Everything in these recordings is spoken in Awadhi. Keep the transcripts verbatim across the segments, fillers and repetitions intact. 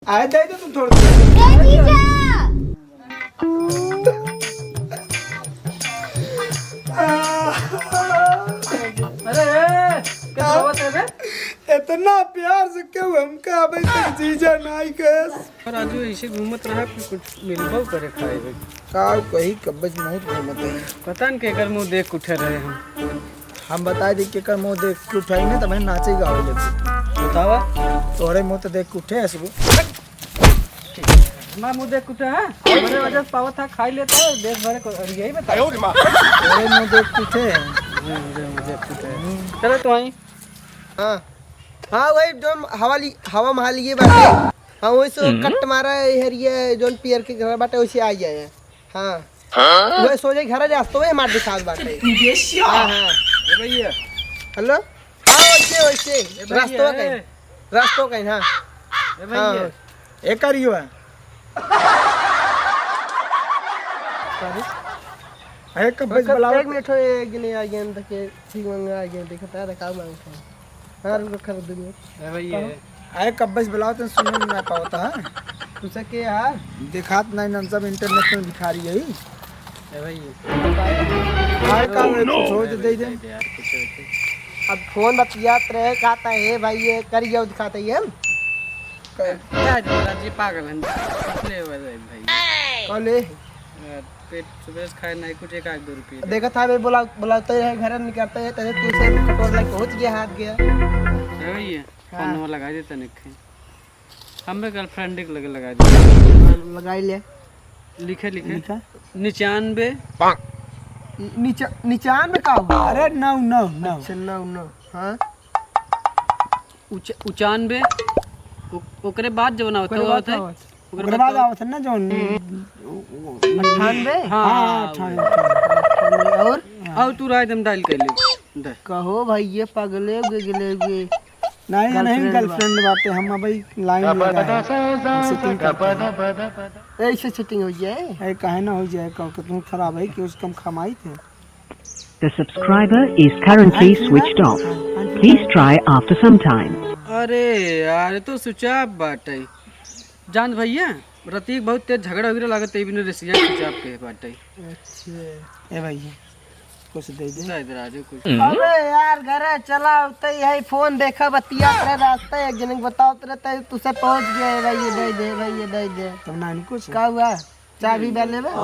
आए दे दे तुम थोड़ा। ए जीजा। अरे, का होत है बे? इतना प्यार से क्यों हमका अबे तक जीजा नाई कहेस? राजू ऐसे घूमत रहा कि कुछ मिलबो करे खाए बे। का कही, कब्बे से बहुत घूमत है। पता न केकर मुंह देख के उठे रहे हम। हम बताइ दी केकर मुंह देख के उठाई ना, तब नाचे गावे लगे। बतावा। तोहरे मुंह तो देख के उठे हंसबो। ठीक है। हमार मुंह देख के उठे, हाँ? हमारे वजह से पावत था, खाई लेता है, देश भर को, और यही बता। तोहरे मुंह देख के उठे। हाँ, हमारे मुंह देख के उठे। चलो तो आई। हाँ। हाँ, वही जोन हवा ली, हवा में हाल ये बाटे। हाँ, वही सो हम्म। कट मारा है, हरिया जोन पियर के घर बाटे, वैसे आ जाए। हाँ। हाँ? वही सोझे घर रास्ता वही मार दिखावत बाटे। हाँ, हाँ। ए भैया। हेलो? हाँ, वैसे, वैसे। ए भैया, रास्ता ए। कहीं। रास्ता कहीं, हाँ। ए भैया। हाँ। ए करियो है। अरे, कब बस बुलाओ? एक मिनट हो, एक जने आ गए, हम तक ठीक मंगा आ गए, देखो, तारा का मांगता है। हाँ, रुको, कर दो मिनट। ए भैया। कहो। अरे, कब बस बुलाओ, तो सुने ना पावता है। तुझे के यार? दिखात नहीं, हम सब इंटरनेशनल भिखारी है। ए भैया। अरे, का हो, कुछ हो तो दे दे। यार, कुछ हो तो। अब फोन बतियात रहे, कहता है, "हे भाई, ये कर, ये दिखाते ही हम।" क्या जी, पागल है, कुछ नहीं हुआ है भाई। कौन है? पेट सुबह से खाए नहीं कुछ, एक आध दो रुपये। देखा था, मैं बोला, बुलाते रहे, घर निकलते हैं, तेरे तू से कटोर लाइक पहुंच गया, हाथ गया। ए भैया, हाँ। फोन नंबर लगा देता निखे। हमें गर्लफ्रेंड के लगे लगा दे। लगाई ले। लिखे, लिखे। लिखा। निचानबे। निचा-, निचानबे का हुआ? अरे, नौ, नौ, नौ। अच्छा, नौ, नौ। हाँ। उच-, उचानबे। ओ-, ओकरे बाद जवन आवत ओकरे बाद होत है। का होत? ओकरे ओकरे बाद बाद आवत है ना जवन। अट्ठानबे? हाँ, हाँ, हाँ, अट्ठानबे। और? हाँ। और तू राय दम डायल कर ले। दे। कहो भैया पगले गे, गले गे। नहीं, नहीं, girlfriend बा। Girlfriend बाटे, हम अबही लाइन में रहे। हम setting करते हैं। ऐसे setting हो जाए? अरे, काहे ना हो जाए, का, कितना खराब है कि उसको हम कमाई थे। The subscriber is currently switched off. Please try after some time. अरे यार, ये तो switch off बाटे। जान भैया, रतिक बहुत तेज झगड़ा वगैरह लागत, तई बिना रिसिया switch off के बाटे। अच्छा। ए भैया, कुछ दे दे। दे दे राजू कुछ। अबे यार, घरे चला, उतई है, फोन देखा, बतिया करे, रास्ता एक जने के बताओ, तेरे तई तुझसे पहुंच गया है भाई, ये दे दे, भाई, ये दे दे। तब ना कुछ। का हुआ? चाबी बा लेबे? दे,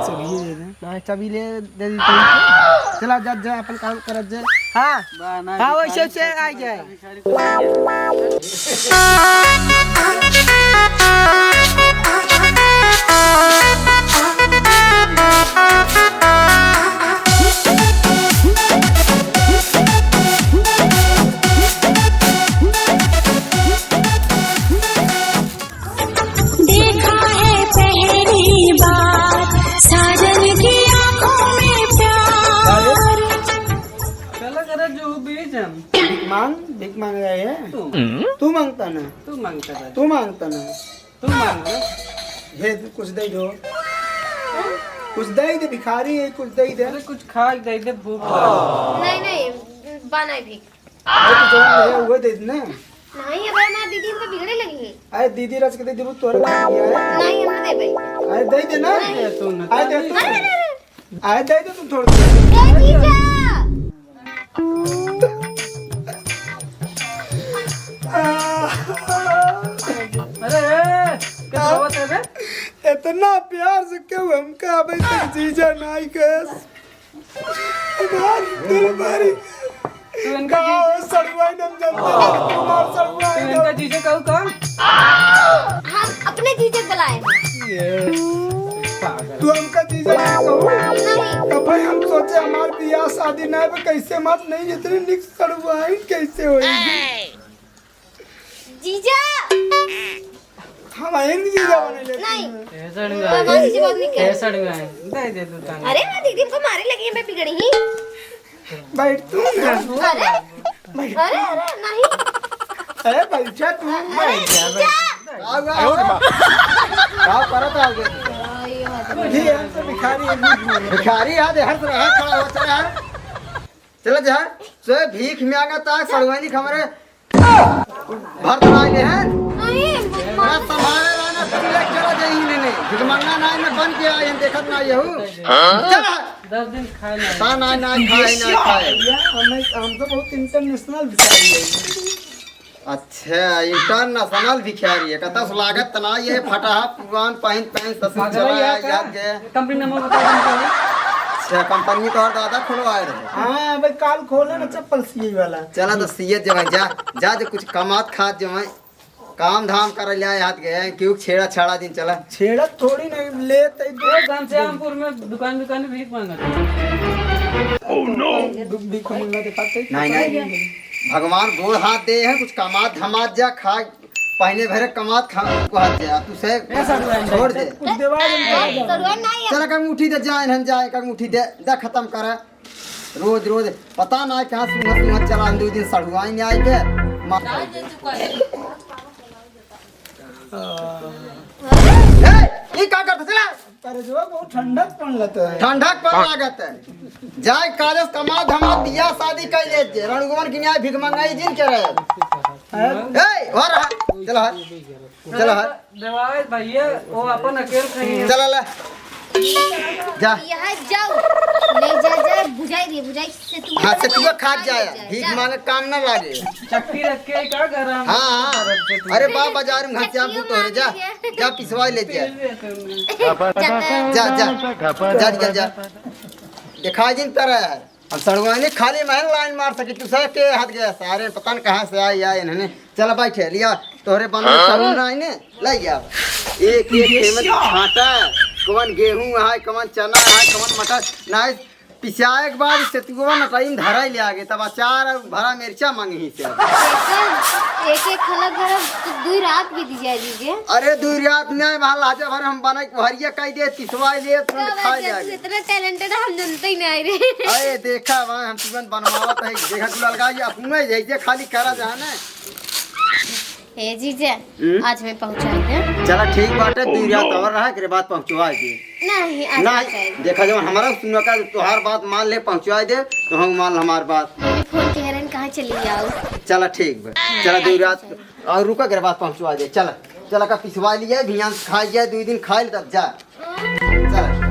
चाबी दे दे। नहीं, चाबी ले, दे दी तुमको। चला, जा, जा, अपन काम करत जा। हाँ। बा, ना, हाँ, भिखारी वैसे, वैसे आ जाए। देखा है पहली बार साजन की आंखों में प्यार। चला करे जो बीच हम। भीख मांग, भीख मांग रहे हैं। तू। तू मांगता ना। तू मांगता ना। तू मांगता ना। तू मांग ना। हे, तू कुछ दे दो। कुछ दे दे, भिखारी है, कुछ दे दे। अरे, कुछ खा दे दे, भूख लगा। नहीं, नहीं, बा नहीं भीख। अरे, तू जौन है, वो दे दे ना। नहीं, अब हमार दीदी हमको बिगड़े लगी है। अरे, दीदी रच के दे देबू, तोहरे काम किया है। नहीं, हम ना देबे। अरे, दे दे ना। नहीं। अरे, तू ना। अरे, दे तू। अरे, अरे, अरे। अरे, दे दे तुम थोड़ा। ए, जीजा। अरे, ए, क्या बात है बे? इतना प्यार से क्यों हमका अबे तक जीजा नाई कहेस? हमार दिल भरी। तू इनका का जीजा हो, सड़ुआइन हम जानते हैं, तू हमार सड़ुआइन तू इनका हो। जीजा कहू का? हम अपने जीजा के बुलाए हैं। ये पागल। तू हमका जीजा ना कहू। नहीं। तो भाई हम सोचे हमार बियाह शादी ना है, कैसे मात नहीं, इतनी निक सड़ुआइन कैसे होएगी? जीजा। हम आइन जीजा बने लेते नहीं। हैं। ऐसा नहीं हमारी है। जीजा बहुत निक है। ऐसा नहीं है। दे दे तू ताने। अरे, मैं दीदी को मारे लगी है, मैं बिगड़ी ही। बैठ तू ना। अरे, बैठ। अरे, अरे, नहीं। अरे, बैठा तू, अरे, बैठ जा, जीजा। बैठ। आओ, आओ। आओ, आओ। आओ, परत आ गया। ये हमसे भिखारी है, भिखारी। भिखारी याद है, हर तरह खड़ा हो, चला यार। चला जा, से भीख मांगा ता, सड़वानी खमरे। भर तो आए हैं। अरे, संभाले वाला कुछ लेके चला जाई इन्हें। भिखमंगा नाई में बन के आए हैं, देखत ना यहू। हाँ? चला। दस दिन खाए ना। ता ना, ना खाए, ना खाए। भैया, हमें, हम तो बहुत international भिखारी है। अच्छा, international भिखारी है। कतस लागत ना ये फटा पुरान पहन, पहन ससुर अगला चला यहाँ का याद गए। Company number बता दो। अच्छा, company तो और दादा खुलवाए रहे। हाँ, भाई काल खोले ना चप्पल सिए वाला। चला तो सिए जमाई, जा, जा जो कुछ कमात खात जमाई। काम धाम कर लिया हाथ गए, क्यों छेड़ा छाड़ा दिन चला। छेड़ा थोड़ी नहीं लेते। वो घनश्यामपुर में दुकान, दुकान भीख मांगत है। Oh no! भीख मांगा दिखाते। नहीं, नहीं। भगवान गोड़ हाथ दे हैं, कुछ कमात धमात जा, खा, पहने भरे कमात खा, को हाथ दे, तू से ए, सड़ुआ छोड़ दे। कुछ देवा दे। ए, सड़ुआ नहीं है। चला, कहीं उठी दे, जाए, हम जाए, कहीं उठी दे, दे खत्म करे। रोज, रोज, पता ना कहाँ सुंघत, सुंघत चला, हम दो दिन सड़ुआई नहीं आई के, मार खाई दे। ए, ई का करत चला? अरे जो बहुत ठंडक पड़ लत है। ठंडक पड़ लागत है। जाए कालेज कमा धमा बियाह शादी कर ले जे। रणगुमन की न्याय भिख मंगाई जिन के रहे। हैं? ए, हो रहा। चला हट। चला हट। देवाय भैया, वो अपन अकेल खाई है। चला ले। जा। यहाँ जाओ। ले जा, जा, बुझाई दे, बुझाई से तू हाँ, से तू खा जाए। भीख मांगे काम ना लागे। चक्की रख के का घर हम हाँ, हाँ। अरे बा, बाजार में घासिया चक्की भूत हो रे, जा। मांगी है। जा पिसवा ले जा। जा, जा। जा, जा, जा, जा। दिखाई दिन तरह है। अब सड़ुआइने खाली महन लाइन मार सकी, तू सर के हाथ गया सारे, पता न कहाँ से आई, आई इन्होंने। चला बैठे, लिया, तोहरे बन में सड़ुआ ना आइने, ले गया। एक, एक खेमे तो छांटा, कवन गेहूं है, कवन चना है, कवन मटर, ना है, पिसाए के बाद सेतुआ नटाई में धराई ले आगे, तब अचार और भरा मिर्चा मांगी से। एक, एक खलक भरा तो दुई रात भी दी जाए दीजिए। अरे दुई रात नहीं, वहाँ लाजा भर हम बनाई, हरिया कह दे, पिसवा ले, तुरंत खा जाए। इतना talented हम जनते ही नहीं रहे। अरे देखा वहाँ हम तुरंत बनवावत है, देखा तू ललका ये अपने जैसे खाली करा जा ना। ए जीजा, हम्म? आज मैं पहुँचा दे। चला ठीक बाटे, तू रात और रहा, एकरे बाद पहुँचवा दे। नहीं, आज नहीं, पहुँचाए दे। देखा जब हमारा सुना का तोहार बात मान ले, पहुँचवा दे, तो हम मान हमार बात। मम्मी फोन के हेरन कहाँ चली जाओ? चला ठीक बा, चला दू रात और रुका, एकरे बाद पहुँचवा दे। चला, चला का पिसवा लिया, भियान खा जाए, दो दिन खा ले तब जा। चला।